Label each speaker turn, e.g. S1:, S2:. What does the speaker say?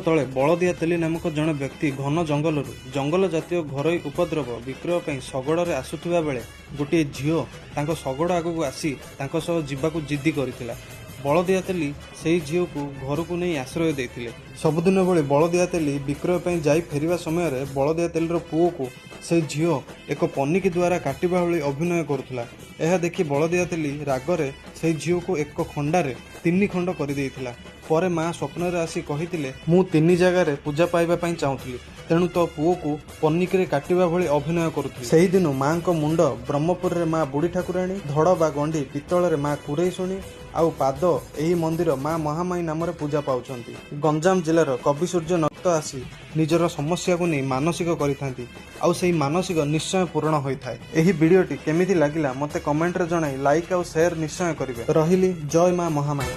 S1: ତଳେ ବଳଦିଆ ତେଲି ନାମକ ଜଣେ ବ୍ୟକ୍ତି ଘନ ଜଙ୍ଗଲରୁ ଜଙ୍ଗଲ ଜାତୀୟ ଘରୋଇ ଉପଦ୍ରବ ବିକ୍ରୟ ପାଇଁ ଶଗଡ଼ରେ ଆସୁଥିବା ବେଳେ ଗୋଟିଏ ଝିଅ ତାଙ୍କ ଶଗଡ଼ ଆଗକୁ ଆସି ତାଙ୍କ ସହ ଯିବାକୁ ଜିଦ୍ଦି କରିଥିଲା। ବଳଦିଆ ତେଲି ସେହି ଝିଅକୁ ଘରକୁ ନେଇ ଆଶ୍ରୟ ଦେଇଥିଲେ। ସବୁଦିନ ଭଳି ବଳଦିଆ ତେଲି ବିକ୍ରୟ ପାଇଁ ଯାଇ ଫେରିବା ସମୟରେ ବଳଦିଆ ତେଲିର ପୁଅକୁ ସେହି ଝିଅ ଏକ ପନିକି ଦ୍ୱାରା କାଟିବା ଭଳି ଅଭିନୟ କରୁଥିଲା। ଏହା ଦେଖି ବଳଦିଆ ତେଲି ରାଗରେ ସେହି ଝିଅକୁ ଏକ ଖଣ୍ଡାରେ 3 ଖଣ୍ଡ କରିଦେଇଥିଲା। ପରେ ମା ସ୍ୱପ୍ନରେ ଆସି କହିଥିଲେ, ମୁଁ 3 ଜାଗାରେ ପୂଜା ପାଇବା ପାଇଁ ଚାହୁଁଥିଲି, ତେଣୁ ତୋ ପୁଅକୁ ପନିକିରେ କାଟିବା ଭଳି ଅଭିନୟ କରୁଥିଲି। ସେହିଦିନୁ ମାଙ୍କ ମୁଣ୍ଡ ବ୍ରହ୍ମପୁରରେ ମା ବୁଢ଼ୀ ଠାକୁରାଣୀ, ଧଡ଼ ବା ଗଣ୍ଡି ପିତ୍ତଳରେ ମା କୁରେଇଶୁଣୀ ଆଉ ପାଦ ଏହି ମନ୍ଦିର ମା ମହାମାୟୀ ନାମରେ ପୂଜା ପାଉଛନ୍ତି। ଗଞ୍ଜାମ ଜିଲ୍ଲାର କବିସୂର୍ଯ୍ୟ ନକ୍ତ ଆସି ନିଜର ସମସ୍ୟାକୁ ନେଇ ମାନସିକ କରିଥାନ୍ତି, ଆଉ ସେହି ମାନସିକ ନିଶ୍ଚୟ ପୂରଣ ହୋଇଥାଏ। ଏହି ଭିଡ଼ିଓଟି କେମିତି ଲାଗିଲା ମୋତେ କମେଣ୍ଟରେ ଜଣାଇ ଲାଇକ୍ ଆଉ ସେୟାର ନିଶ୍ଚୟ କରିବେ। ରହିଲି, ଜୟ ମା ମହାମାୟୀ।